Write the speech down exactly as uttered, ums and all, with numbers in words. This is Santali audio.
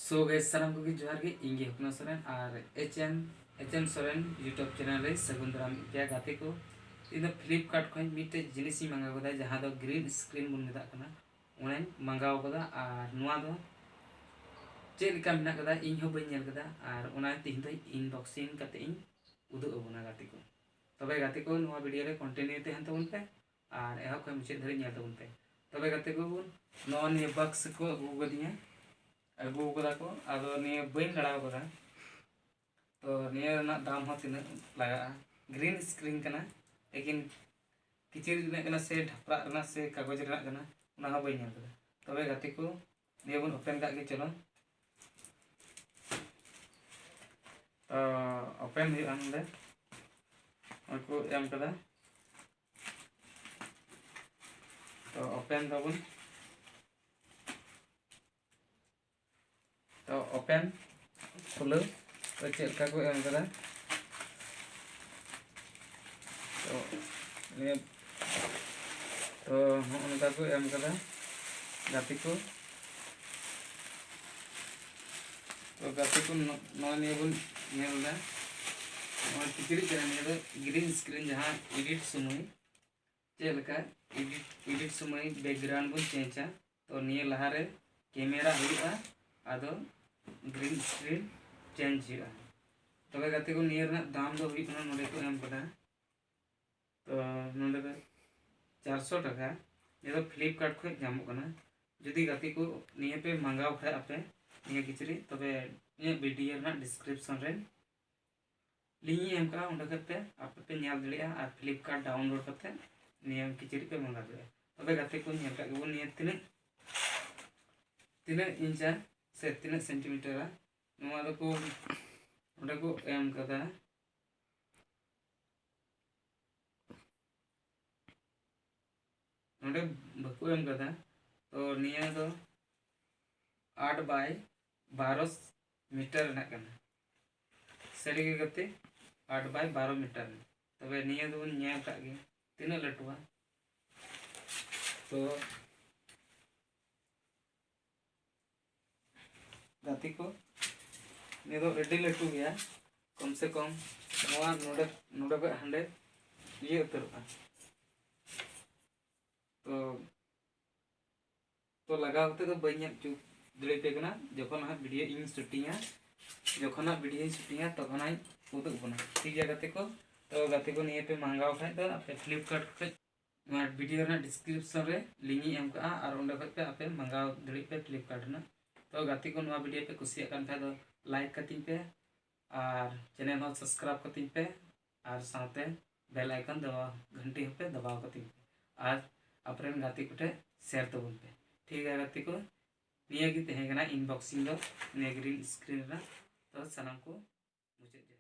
So guys, ᱥᱟᱱᱟᱢ ᱠᱚᱜᱮ ᱡᱚᱦᱟᱨ ᱜᱮ᱾ ᱤᱧ ᱜᱮ ᱦᱚᱯᱱᱟ ᱥᱚᱨᱮᱱ ᱟᱨ H M, H M Soren YouTube channel ᱨᱮ ᱥᱟᱹᱜᱩᱱ ᱫᱟᱨᱟᱢ ᱯᱮᱭᱟ ᱜᱟᱛᱮ ᱠᱚ᱾ ᱤᱧ ᱫᱚ Flipkart ᱠᱷᱚᱱ ᱢᱤᱫᱴᱮᱡ ᱡᱤᱱᱤᱥ ᱤᱧ ᱢᱟᱸᱜᱟᱣ ᱠᱟᱫᱟ, ᱡᱟᱦᱟᱸ ᱫᱚ green screen ᱵᱚᱱ ᱢᱮᱛᱟᱜ ᱠᱟᱱᱟ᱾ ᱚᱱᱟᱧ ᱢᱟᱸᱜᱟᱣ ᱠᱟᱫᱟ ᱟᱨ ᱱᱚᱣᱟ ᱫᱚ ᱪᱮᱫ ᱞᱮᱠᱟ ᱢᱮᱱᱟᱜ ᱠᱟᱫᱟ ᱤᱧ ᱦᱚᱸ ᱵᱟᱹᱧ ᱧᱮᱞ ᱠᱟᱫᱟ, ᱟᱨ ᱚᱱᱟ ᱛᱮᱦᱮᱧ ᱫᱚ unboxing ᱠᱟᱛᱮ ᱤᱧ ᱩᱫᱩᱜ ᱟᱵᱚᱱᱟ ᱜᱟᱛᱮ ᱠᱚ᱾ ᱛᱚᱵᱮ ᱜᱟᱛᱮ ᱠᱚ, ᱱᱚᱣᱟ video ᱨᱮ continue ᱛᱟᱦᱮᱱ ᱛᱟᱵᱚᱱ ᱯᱮ ᱟᱨ ᱮᱦᱚᱵ ᱠᱷᱚᱱ ᱢᱩᱪᱟᱹᱫ ᱫᱷᱟᱹᱨᱤᱡ ᱧᱮᱞ ᱛᱟᱵᱚᱱ ᱯᱮ᱾ ᱛᱚᱵᱮ ᱜᱟᱛᱮ ᱠᱚ, ᱱᱚᱣᱟ ᱱᱤᱭᱟᱹ box ᱠᱚ ᱟᱹᱜᱩ ᱠᱟᱫᱤᱧᱟ, ᱟᱹᱜᱩ ᱠᱟᱫᱟ ᱠᱚ, ᱟᱫᱚ ᱱᱤᱭᱟᱹ ᱵᱟᱹᱧ ᱞᱟᱲᱟᱣ ᱠᱟᱫᱟ᱾ ᱛᱚ ᱱᱤᱭᱟᱹ ᱨᱮᱱᱟᱜ ᱫᱟᱢ ᱦᱚᱸ ᱛᱤᱱᱟᱹᱜ ᱞᱟᱜᱟᱜᱼᱟ? Green screen ᱠᱟᱱᱟ, ᱞᱮᱠᱤᱱ ᱠᱤᱪᱨᱤᱡ ᱨᱮᱱᱟᱜ ᱠᱟᱱᱟ ᱥᱮ ᱰᱷᱟᱯᱨᱟᱜ ᱨᱮᱱᱟᱜ ᱥᱮ ᱠᱟᱜᱚᱡᱽ ᱨᱮᱱᱟᱜ ᱠᱟᱱᱟ, ᱚᱱᱟ ᱦᱚᱸ ᱵᱟᱹᱧ ᱧᱮᱞ ᱠᱟᱫᱟ᱾ ᱛᱚᱵᱮ ᱜᱟᱛᱮ ᱠᱚ, ᱱᱤᱭᱟᱹ ᱵᱚᱱ open ᱠᱟᱜ ᱜᱮ, ᱪᱚᱞᱚ᱾ ᱛᱚ open ᱦᱩᱭᱩᱜᱼᱟ ᱱᱚᱰᱮ, ᱱᱚᱜᱼᱚᱭ ᱠᱚ ᱮᱢ ᱠᱟᱫᱟ᱾ ᱛᱚ open ᱫᱟᱵᱚᱱ᱾ ᱛᱚ open, ᱠᱷᱩᱞᱟᱹᱣ᱾ ᱛᱚ ᱪᱮᱫ ᱞᱮᱠᱟ ᱠᱚ ᱮᱢ ᱠᱟᱫᱟ, ᱛᱚ ᱱᱤᱭᱟᱹ, ᱛᱚ ᱱᱚᱜᱼᱚ ᱱᱚᱝᱠᱟ ᱠᱚ ᱮᱢ ᱠᱟᱫᱟ ᱜᱟᱛᱮ ᱠᱚ᱾ ᱛᱚ ᱜᱟᱛᱮ ᱠᱚ, ᱱᱚ-, ᱱᱚᱜᱼᱚᱭ ᱱᱤᱭᱟᱹ ᱵᱚᱱ ᱧᱮᱞ ᱮᱫᱟ, ᱱᱚᱜᱼᱚᱭ ᱠᱤᱪᱨᱤᱡ ᱠᱟᱱᱟ ᱱᱤᱭᱟᱹ ᱫᱚ, green screen, ᱡᱟᱦᱟᱸ edit ᱥᱚᱢᱚᱭ ᱪᱮᱫ ᱞᱮᱠᱟ edit, edit ᱥᱚᱢᱚᱭ background ᱵᱚᱱ changeᱟ, ᱛᱚ ᱱᱤᱭᱟᱹ ᱞᱟᱦᱟᱨᱮ camera ᱦᱩᱭᱩᱜᱼᱟ, ᱟᱫᱚ green screen change ᱦᱩᱭᱩᱜᱼᱟ᱾ ᱛᱚᱵᱮ ᱜᱟᱛᱮ ᱠᱚ, ᱱᱤᱭᱟᱹ ᱨᱮᱱᱟᱜ ᱫᱟᱢ ᱫᱚ ᱦᱩᱭᱩᱜ ᱠᱟᱱᱟ, ᱱᱚᱰᱮ ᱠᱚ ᱮᱢ ᱠᱟᱫᱟ, ᱛᱚ ᱱᱚᱰᱮ ᱫᱚ ᱪᱟᱨᱥᱚ ᱴᱟᱠᱟ᱾ ᱱᱤᱭᱟᱹ ᱫᱚ Flipkart ᱠᱷᱚᱱ ᱧᱟᱢᱚᱜ ᱠᱟᱱᱟ᱾ ᱡᱩᱫᱤ ᱜᱟᱛᱮ ᱠᱚ ᱱᱤᱭᱟᱹ ᱯᱮ ᱢᱟᱸᱜᱟᱣ ᱠᱷᱟᱡ ᱟᱯᱮ ᱱᱤᱭᱟᱹ ᱠᱤᱪᱨᱤᱡ, ᱛᱚᱵᱮ ᱤᱧᱟᱹᱜ video ᱨᱮᱱᱟᱜ description ᱨᱮ link ᱤᱧ ᱮᱢ ᱠᱟᱜᱼᱟ, ᱚᱸᱰᱮ ᱠᱷᱚᱡ ᱯᱮ ᱟᱯᱮ ᱯᱮ ᱧᱮᱞ ᱫᱟᱲᱮᱭᱟᱜᱼᱟ ᱟᱨ Flipkart download ᱠᱟᱛᱮ ᱱᱤᱭᱟᱹ ᱠᱤᱪᱨᱤᱡ ᱯᱮ ᱢᱟᱸᱜᱟᱣ ᱫᱟᱲᱮᱭᱟᱜᱼᱟ᱾ ᱛᱚᱵᱮ ᱜᱟᱛᱮ ᱠᱚ, ᱧᱮᱞ ᱠᱟᱜ ᱜᱮᱵᱚᱱ ᱱᱤᱭᱟᱹ ᱛᱤᱱᱟᱹᱜ, ᱛᱤᱱᱟᱹᱜ ᱤᱧᱪᱟ ᱥᱮ ᱛᱤᱱᱟᱹᱜ ᱥᱮᱱᱴᱤᱢᱤᱴᱟᱨᱟ᱾ ᱱᱚᱣᱟ ᱫᱚᱠᱚ ᱚᱸᱰᱮ ᱠᱚ ᱮᱢ ᱠᱟᱫᱟ, ᱱᱚᱰᱮ ᱵᱟᱠᱚ ᱮᱢ ᱠᱟᱫᱟ᱾ ᱛᱚ ᱱᱤᱭᱟᱹ ᱫᱚ ᱟᱴ by ᱵᱟᱨᱚ ᱢᱤᱴᱟᱨ ᱨᱮᱱᱟᱜ ᱠᱟᱱᱟ᱾ ᱥᱟᱹᱨᱤ ᱜᱮ ᱜᱟᱛᱮ, ᱟᱴ by ᱵᱟᱨᱚ ᱢᱤᱴᱟᱨ ᱨᱮᱱᱟᱜ᱾ ᱛᱚᱵᱮ ᱱᱤᱭᱟᱹ ᱫᱚᱵᱚᱱ ᱧᱮᱞ ᱠᱟᱜ ᱜᱮ, ᱛᱤᱱᱟᱹᱜ ᱞᱟᱹᱴᱩᱣᱟ᱾ ᱛᱚ ᱜᱟᱛᱮ ᱜᱟᱛᱮ ᱠᱚ, ᱱᱤᱭᱟᱹ ᱫᱚ ᱟᱹᱰᱤ ᱞᱟᱹᱴᱩ ᱜᱮᱭᱟ᱾ ᱠᱚᱢ ᱥᱮ ᱠᱚᱢ ᱱᱚᱣᱟ ᱱᱚᱰᱮ, ᱱᱚᱰᱮ ᱠᱷᱚᱱ ᱦᱟᱸᱰᱮ ᱤᱭᱟᱹ ᱩᱛᱟᱹᱨᱚᱜᱼᱟ᱾ ᱛᱚ, ᱛᱚ ᱞᱟᱜᱟᱣ ᱠᱟᱛᱮ ᱫᱚ ᱵᱟᱹᱧ ᱧᱮᱞ ᱦᱚᱪᱚ ᱫᱟᱲᱮᱭᱟᱯᱮ ᱠᱟᱱᱟ᱾ ᱡᱚᱠᱷᱚᱱ ᱦᱟᱸᱜ ᱵᱷᱤᱰᱤᱭᱳ ᱤᱧ ᱥᱩᱴᱤᱝᱟ, ᱡᱚᱠᱷᱚᱱ ᱦᱟᱸᱜ ᱵᱷᱤᱰᱤᱭᱳᱧ ᱥᱩᱴᱤᱝᱟ, ᱛᱚᱠᱷᱚᱱ ᱦᱟᱸᱜ ᱩᱫᱩᱜ ᱵᱚᱱᱟ᱾ ᱴᱷᱤᱠ ᱜᱮᱭᱟ ᱜᱟᱛᱮ ᱠᱚ? ᱛᱚ ᱜᱟᱛᱮ ᱠᱚ, ᱱᱤᱭᱟᱹ ᱯᱮ ᱢᱟᱸᱜᱟᱣ ᱠᱷᱟᱡ ᱫᱚ ᱟᱯᱮ Flipkart ᱠᱷᱚᱡ ᱱᱚᱣᱟ ᱵᱷᱤᱰᱤᱭᱳ ᱨᱮᱱᱟᱜ description ᱨᱮ link ᱤᱧ ᱮᱢ ᱠᱟᱜᱼᱟ, ᱟᱨ ᱚᱸᱰᱮ ᱠᱷᱚᱡ ᱯᱮ ᱟᱯᱮ ᱢᱟᱸᱜᱟᱣ ᱫᱟᱲᱮᱭᱟᱜ ᱯᱮ Flipkart ᱨᱮᱱᱟᱜ᱾ ᱛᱚ ᱜᱟᱛᱮ ᱠᱚ, ᱱᱚᱣᱟ ᱵᱷᱤᱰᱤᱭᱳ ᱯᱮ ᱠᱩᱥᱤᱭᱟᱜ ᱠᱟᱱ ᱠᱷᱟᱡ ᱫᱚ like ᱠᱟᱹᱛᱤᱧ ᱯᱮ, ᱟᱨ channel ᱦᱚᱸ subscribe ᱠᱟᱹᱛᱤᱧ ᱯᱮ, ᱟᱨ ᱥᱟᱶᱛᱮ bell icon ᱫᱟᱵᱟᱣ, ᱜᱷᱟᱱᱴᱤ ᱦᱚᱸᱯᱮ ᱫᱟᱵᱟᱣ ᱠᱟᱹᱛᱤᱧ ᱯᱮ, ᱟᱨ ᱟᱯᱮᱨᱮᱱ ᱜᱟᱛᱮ ᱠᱚᱴᱷᱮᱱ share ᱛᱟᱵᱚᱱ ᱯᱮ᱾ ᱴᱷᱤᱠ ᱜᱮᱭᱟ ᱜᱟᱛᱮ ᱠᱚ, ᱱᱤᱭᱟᱹ ᱜᱮ ᱛᱟᱦᱮᱸ ᱠᱟᱱᱟ unboxing ᱫᱚ, ᱱᱤᱭᱟᱹ green screen ᱨᱮᱱᱟᱜ᱾ ᱛᱚ ᱥᱟᱱᱟᱢ ᱠᱚ ᱢᱩᱪᱟᱹᱫ ᱡᱚᱦᱟᱨ᱾